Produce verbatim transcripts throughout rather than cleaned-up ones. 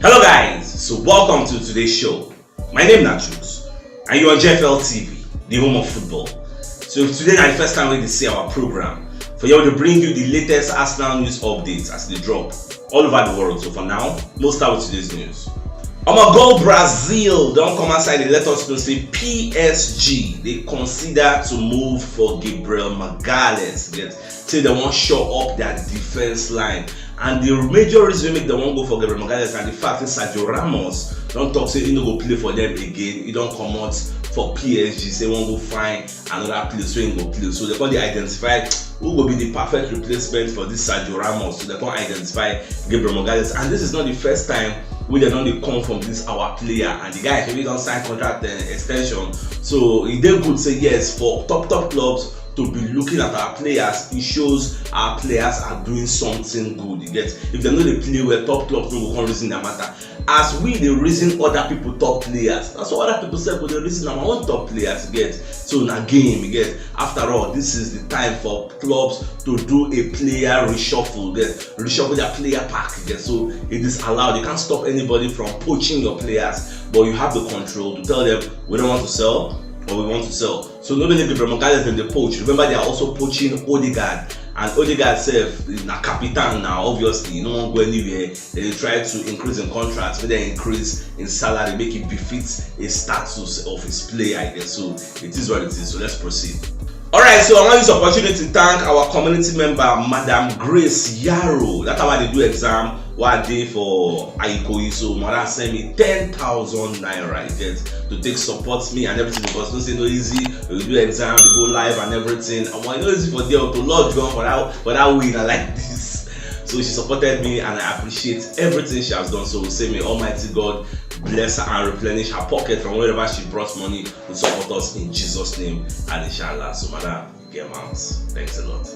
Hello guys, so welcome to today's show. My name na Chuks and you're on J F L T V, the home of football. So if today na the first time wey you see our program, for here we dey bring you the latest Arsenal news updates as they drop all over the world. So for now, we'll start with today's news. Omo, goal Brazil don come outside and let us know say P S G dey consider to move for Gabriel Magalhaes, get say they wan shore up their defense line. And the major reason wey make dem wan go for Gabriel Magalhaes na the fact say Sergio Ramos don talk say he no go play for them again. He don comot for P S G, say he wan go find another place wey he go play. So they come dey identify who go be the perfect replacement for this Sergio Ramos. So they come identify Gabriel Magalhaes, and this is not the first time wey dem don dey come from this our player. And the guy already don sign contract uh, extension, so e dey good say yes, for top top clubs to be looking at our players, it shows our players are doing something good. You get, if dem no dey play well, top clubs no go come reason their matter. As we dey reason other people top players, na so other people sef go dey reason our own top players. You get, so na game. You get, after all, this is the time for clubs to do a player reshuffle. You get, reshuffle their player pack. You get, so it is allowed. You can't stop anybody from poaching your players, but you have the control to tell them we don't want to sell or we want to sell. So nobody be Gabriel Magalhaes dem dey poach. Remember, they are also poaching Odegaard, and Odegaard sef na capitan now. Obviously, he no wan go anywhere. They dey try to increase in contract, make dem increase in salary, make it befit a status of his player, I guess. So it is what it is. So let's proceed. Alright, so I wan use opportunity to thank our community member, Madam Grace Yaro. That time I dey do exam wey I dey for Ikoyi, so Madam send me ten thousand naira, you get, to take support me and everything, because no say no easy. We do exam, we go live and everything. And when no easy for there to lodge ground for that for that way na like this. So she supported me and I appreciate everything she has done. So we say may Almighty God bless her and replenish her pocket from wherever she brought money to support us in Jesus' name and inshallah. So madam, you get mounts. Thanks a lot.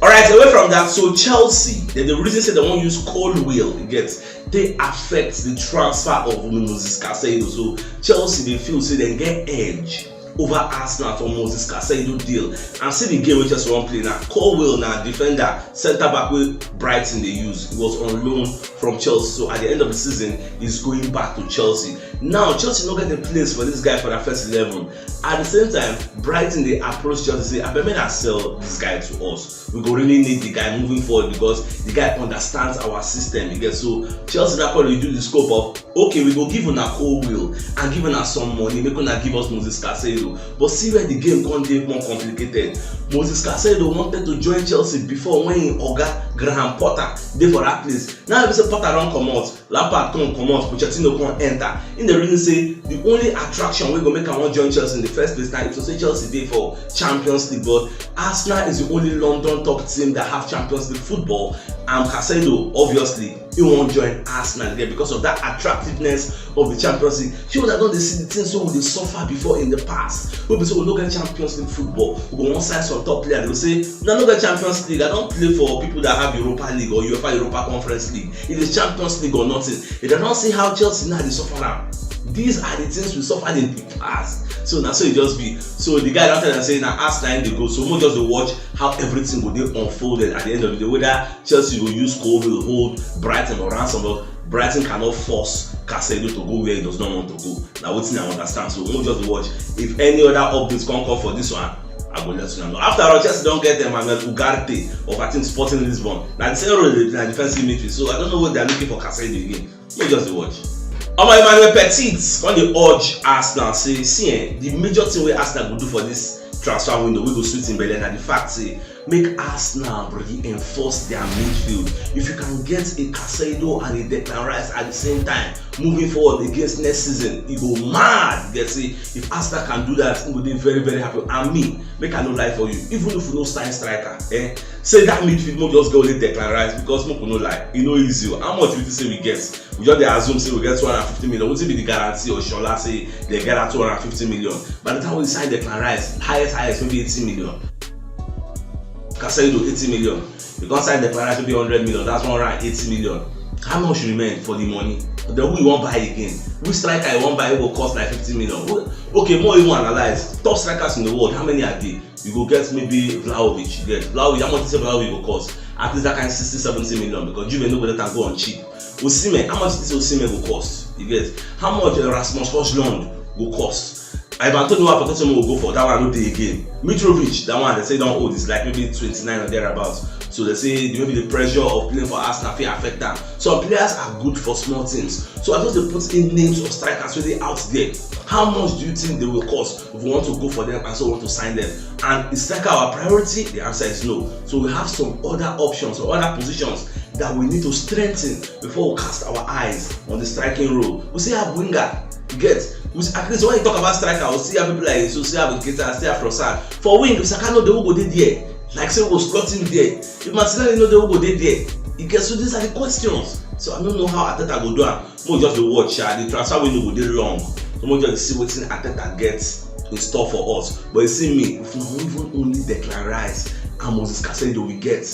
Alright, away from that, so Chelsea, they the reason say they wan use Colwill, you get, they affect the transfer of Moses Casado. So Chelsea, they feel say they get edge over Arsenal for Moses Casado deal. And see the game wey Chelsea wan play now. Colwill na defender, centre back wey Brighton dey use. He was on loan from Chelsea. So at the end of the season, he's going back to Chelsea. Now Chelsea no get a place for this guy for their first eleven. At the same time, Brighton dey approach Chelsea say, abeg make una sell this guy to us. We go really need the guy moving forward because the guy understands our system. You get, so Chelsea now come reduce the scope of, okay, we go give una Colwill and give una some money, make una give us Moses Casado. But see where the game come dey more complicated. Moses Casado wanted to join Chelsea before when him oga Graham Potter dey for that place. Now if say Potter don comot, Lampard come comot, Pochettino come enter. In the reason say the only attraction wey go make am wan join Chelsea in the first place na if to say Chelsea dey for Champions League, but Arsenal is the only London top team that have Champions League football, and Casado obviously he wan join Arsenal again because of that attractiveness of the Champions League. Shey una don dey see the things wey we dey suffer before in the past, wey be say we no get Champions League football, we go wan sign some top player, they go say una no get Champions League, I don play for people that have Europa League or UEFA Europa Conference League. It is Champions League or nothing. If dem don see how Chelsea now dey suffer am, these are the things we suffered in the past. So na so e just be. So the guy don tell am say na Arsenal im dey go. So make we just dey watch how everything go dey unfolded at the end of the day. Whether Chelsea go use Colwill hold Brighton or ransom, but Brighton cannot force Casado to go where he does not want to go. Na wetin I understand. So make we just dey watch. If any other updates come come for this one, I go let una know. After all, Chelsea don get Emmanuel Ugarte of, I think, Sporting Lisbon. Na the same role dey play, na defensive midfield. So I don't know what they are looking for Casado again. Make we just dey watch. Omo, Emmanuel Petit come dey urge Arsenal say, see eh, the major thing wey Arsenal go do for this transfer window wey go sweet im belle na the fact say make Arsenal reinforce their midfield. If you can get a Casado and a Declan Rice at the same time, moving forward against next season, e go mad. You get, say if Arsenal can do that, e go dey very, very happy. And me, make I no lie for you, even if we no sign striker, eh, say that midfield, make we just get only Declan Rice, because make we no lie, e no easy o. How much we think say we get? We just dey assume say we get two hundred fifty million. Wetin be the guarantee or Shola say they get that two hundred fifty million? By the time we sign Declan Rice, highest, highest, maybe eighty million. Casado, eighty million. You come sign Declan Rice, maybe hundred million. That's one hundred and eighty million. How much remain for the money? Then who you wan buy again? Which striker you wan buy wey go cost like fifty million? Who, okay, more even analyze. Top strikers in the world, how many are they? You go get maybe Vlahovic. You get Vlahovic, how much you say Vlahovic go cost? At least that kind sixty, seventy million, because Juve no go let am go on cheap. Osimhen, how much this Osimhen go cost? You get? How much uh, Rasmus Hojlund go cost? Ivan Toney, wey I for talk say we go for, that one no dey again. Mitrovic, that one they say don old, is like maybe twenty-nine or thereabouts. So they say maybe the pressure of playing for Arsenal fit affect am. Some players are good for small teams. So I just dey put in names of strikers wey dey out there. How much do you think they will cost if we want to go for them and so want to sign them? And is striker our priority? The answer is no. So we have some other options or other positions that we need to strengthen before we cast our eyes on the striking role. We still have winger. You get? We, at least when you talk about striker, we still have people like, so still have Nketiah, still have Trossard. For wing, if Saka no dey, who go dey there? Like say we go slot him there. If Martinelli no dey, who go dey there? You get? So these are the questions. So I don't know how Arteta go do am. Mo just dey watch, sha. The transfer window go dey long. So mo just see wetin Arteta get in store for us. But you see me, if na even only Declan Rice and Moses Caicedo we get,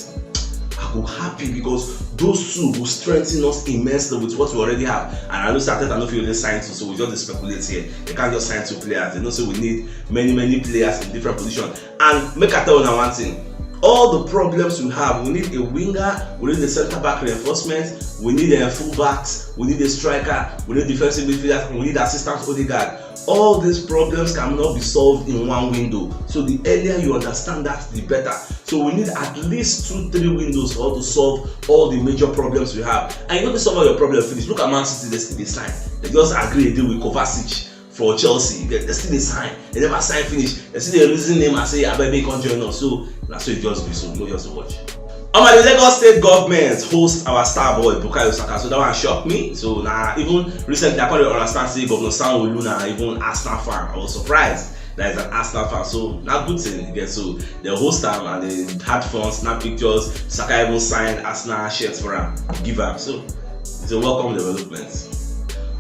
I go happy because those two go strengthen us immensely with what we already have. And I know say Arteta no fit only sign two, so we just dey speculate here. They can't just sign two players. They know say we need many, many players in different positions. And make I tell una one thing. All the problems we have, we need a winger, we need a centre back reinforcement, we need a full backs, we need a striker, we need defensive midfielders, we need assistant Odegaard. All these problems cannot be solved in one window. So the earlier you understand that, the better. So we need at least two, three windows for us to solve all the major problems we have. And you no fit solve all your problems finish. Look at Man City, they still dey sign. They just agree a deal with Kovacic for Chelsea. They, they still dey sign. They never sign finish. They still dey reason him and say, "Abeg, make you come join us." So na so e just be. So no just watch. Omo, the Lagos State government host our star boy Bukayo Saka. So that one shock me. So na even recently I come dey understand say Governor Sanwo-Olu na even Arsenal fan. I was surprised that he's an Arsenal fan. So na good thing, you get. So they host am and they had fun, snap pictures. Saka even sign Arsenal shirts for am, give am. So it's a welcome development.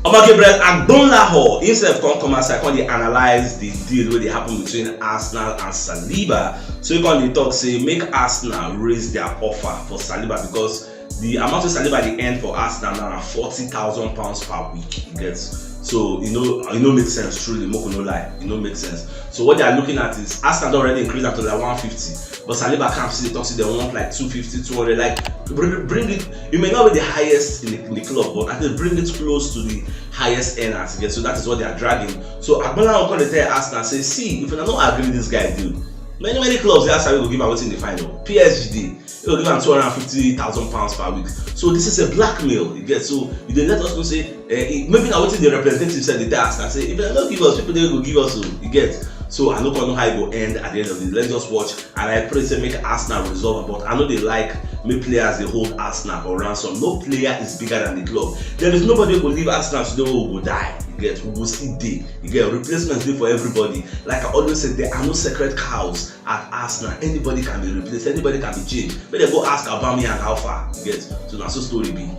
Omo, Gabriel Agbonlahor himself come come outside, come dey analyse the deal wey dey happen between Arsenal and Saliba. So he come dey talk say make Arsenal raise their offer for Saliba, because the amount wey Saliba dey earn for Arsenal now na forty thousand pounds per week. You get? So e no, e no make sense, truly, make we no lie, e no make sense. So what they are looking at is Arsenal don already increase am to like one fifty, but Saliba camp still dey talk say they want like two fifty, two hundred. Like, bring, bring it. You may not be the highest in the, in the club, but at least bring it close to the highest earners. You get? So that is what they are dragging. So Agbonlahor come dey tell Arsenal say, "See, if una no agree this guy deal, many, many clubs dey outside wey go give am wetin dey find o. P S G dey, they go give am two hundred and fifty thousand pounds per week." So this is a blackmail, you get? So you dey let us know say, eh, eh, maybe na wetin the representative sef dey tell Arsenal say, "If una no give us, people dey go give us o," you get? So I no come know how e go end at the end of the day. Let's just watch, and I pray say make Arsenal resolve am. But I no dey like make players dey hold Arsenal for ransom. No player is bigger than the club. There is nobody wey go leave Arsenal today wey we go die. You get? We go still dey. You get? Replacement dey for everybody. Like I always say, there are no sacred cows at Arsenal. Anybody can be replaced. Anybody can be changed. Make dem go ask Aubameyang how far. You get? So na so story be.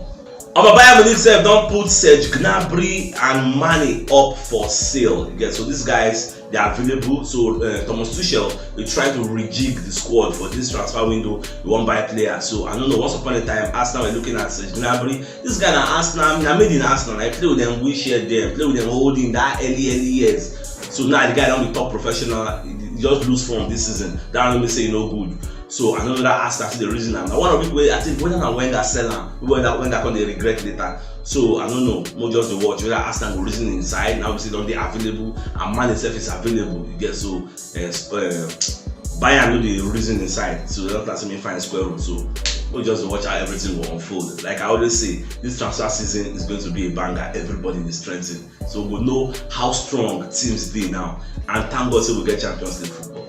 Omo, Bayern Munich sef don put Serge Gnabry and Mane up for sale. You get? So these guys, they are available. So uh, Thomas Tuchel, they try to rejig the squad for this transfer window. We wan buy players. So I don't know. Once upon a time, Arsenal were looking at Serge Gnabry. This guy na Arsenal, na made in Arsenal. I play with them, we share them, play with them, holding that early, early years. So now the guy don be top professional. He just lose form this season. That one mean say e no good. So I don't know that Arsenal still dey reason am. Na one of the people wey I think whether na Wenger sell am, whether Wenger come dey regret later. So I don't know. Mo just dey watch whether Arsenal go reason inside. Now we see don dey available, and Mane sef is available. You get? So uh, uh, Bayern no dey reason inside. So that time me find square root. So we just dey watch how everything go unfold. Like I always say, this transfer season is going to be a banger. Everybody dey strengthen. So we know how strong teams dey now. And thank God say we get Champions League football.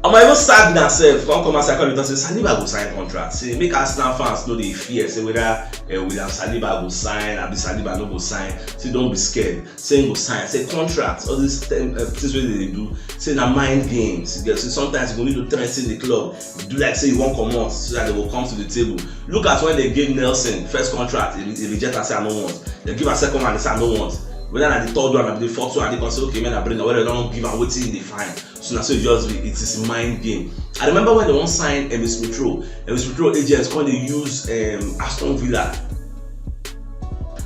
Omo, even Sagna sef come come outside come dey talk say Saliba go sign contract. Say make Arsenal fans no dey fear say whether uh, William Saliba go sign, abi Saliba no go sign. Say don't be scared. Say he go sign. Say contract, all these thing, uh, things wey they dey do. Say na mind games. You get? So sometimes you go need to threaten the club. Do like say you wan comot so that they go come to the table. Look at when they gave Nelson first contract, he, he reject and say I no want. They give am second one, he say I no want. Whether na the third one, abi the fourth one, they come say okay, make I bring am. Whether they don give am wetin he dey find. So na so e just be. It is mind game. I remember when they wan sign Emile Smith Rowe. Emile Smith Rowe agents come dey use um, Aston Villa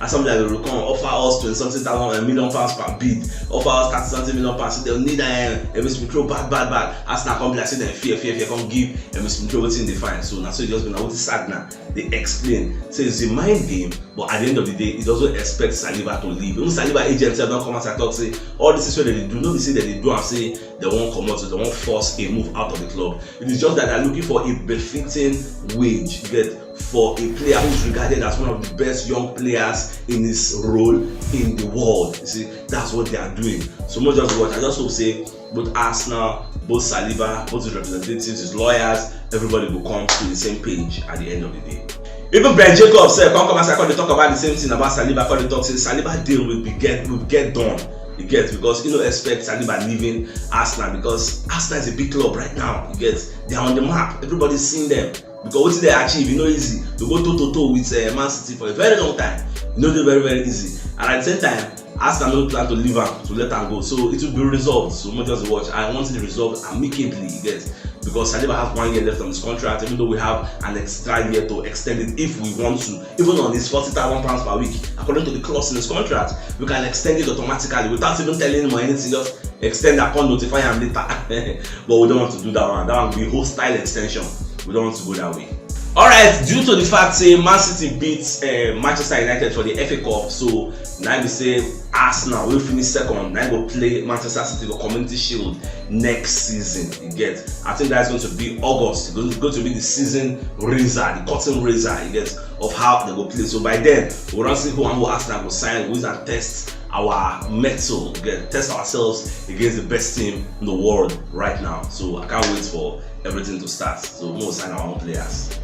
As somebody like Rokon offer us twenty something thousand, a million pounds per bid, offer us thirty something million pounds, say dem need um, Emile Smith Rowe bad, bad, bad. Arsenal come be like say dem fear, fear, fear, come give Emile Smith Rowe wetin dey find. So na so e just be, na wetin Sagna dey explain. Say it's a mind game, but at the end of the day, e also expect Saliba to leave. Even Saliba agent sef don come out and talk say all this is wey dem dey do, no be say dem dey do am say dem wan comot, so dem wan force a move out of the club. It is just that they're looking for a befitting wage, you get, for a player who's regarded as one of the best young players in his role in the world. You see, that's what they are doing. So much just watch. I just hope say both Arsenal, both Saliba, both his representatives, his lawyers, everybody will come to the same page at the end of the day. Even Ben Jacobs sef come come as I come dey talk about the same thing about Saliba. Come dey talk say Saliba deal will be get will get done. You get, because you no expect Saliba leaving Arsenal, because Arsenal is a big club right now. You get, they are on the map. Everybody's seeing them. Because what they achieve, you know, easy. They go toe to toe with uh, Man City for a very long time. You know, they're very, very easy. And at the same time, Arsenal no plan to leave am, to let am go. So it will be resolved. So we just watch. I want the result amicably, you get. Because Saliba has one year left on his contract, even though we have an extra year to extend it if we want to. Even on his forty thousand pounds per week, according to the clause in his contract, we can extend it automatically without even telling him or anything. Just extend upon notify him later. But we don't want to do that one. That one will be hostile extension. We don't want to go that way. All right, due to the fact say Man City beat uh, Manchester United for the F A Cup, so now we say Arsenal will finish second. Now go play Manchester City for Community Shield next season. You get, I think that's going to be August. It's going- going to be the season razor, the cutting razor, you get, of how they go play. So by then, we don't see who and who Arsenal go sign. We can test our mettle, you get, test ourselves against the best team in the world right now. So I can't wait for everything to start. So more sign our own players.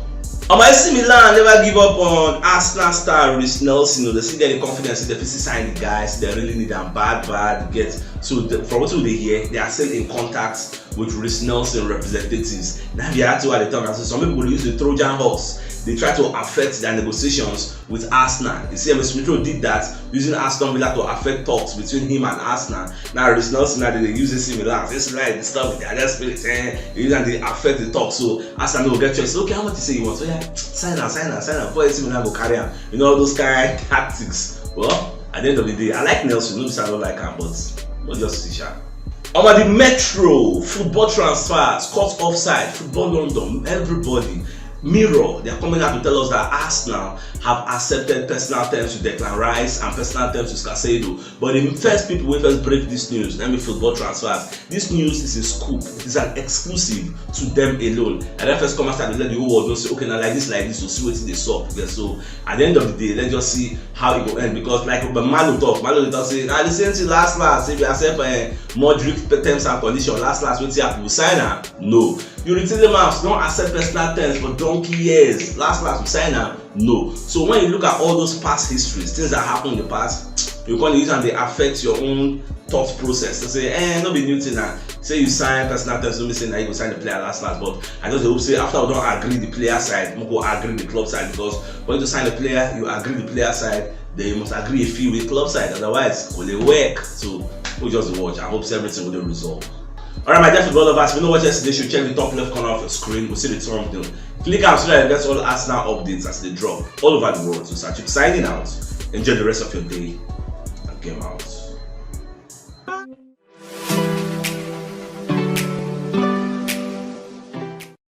Um, A C Milan never give up on Arsenal star Reiss Nelson. They still get the confidence, they fit sign the guys. They really need them bad, bad. Get, so the, from what we dey hear, they are still in contact with Reiss Nelson representatives. Now the other two are the talk. So some people dey use the Trojan horse. They try to affect their negotiations with Arsenal. You see, Emile Smith Rowe did that, using Aston Villa to affect talks between him and Arsenal. Now Reiss Nelson, now they dey use A C Milan. A C Milan dey disturb their spirit. Eh? They use and they affect the talk. So Arsenal no get choice. Okay, how much you say you want? So yeah, sign am, sign am, sign am. Before A C Milan go carry am. You know, all those kind of tactics. Well, at the end of the day, I like Nelson. No be say I don't like him, but no just see sha. Omo, the Metro, football transfers, caught offside, football London, everybody. Mirror, they are coming out to tell us that Arsenal have accepted personal terms with Declan Rice and personal terms with Caicedo. But the first people wey first break this news, let me football transfers. This news is a scoop. It is an exclusive to them alone. And then first come outside and let the whole world know say, okay, now like this, like this, so see wetin dey sup. Okay, so at the end of the day, let's just see how it go end, because like Obama Malo talk, Malo talk say, ah, the same thing last last. If you accept uh, Modric terms and condition, last last wetin happen, we sign am. No, you retain the maps, don't accept personal terms for donkey years. Last last we sign am. No. So when you look at all those past histories, things that happened in the past, you can use and they affect your own thought process. They say, eh, no be new thing now. Say you sign personal terms, don't be saying that you go sign the player last last. But I just hope say after we don't agree the player side, we go agree the club side, because when you sign the player, you agree the player side, then you must agree a fee with club side. Otherwise, will it work? So we just watch. I hope say everything will be resolved. All right, my dear football lovers, if you know what yesterday should check the top left corner of your screen. We see the thumbnail. Click am so that you get all Arsenal updates as they drop all over the world. So Sachuk signing out. Enjoy the rest of your day and game out.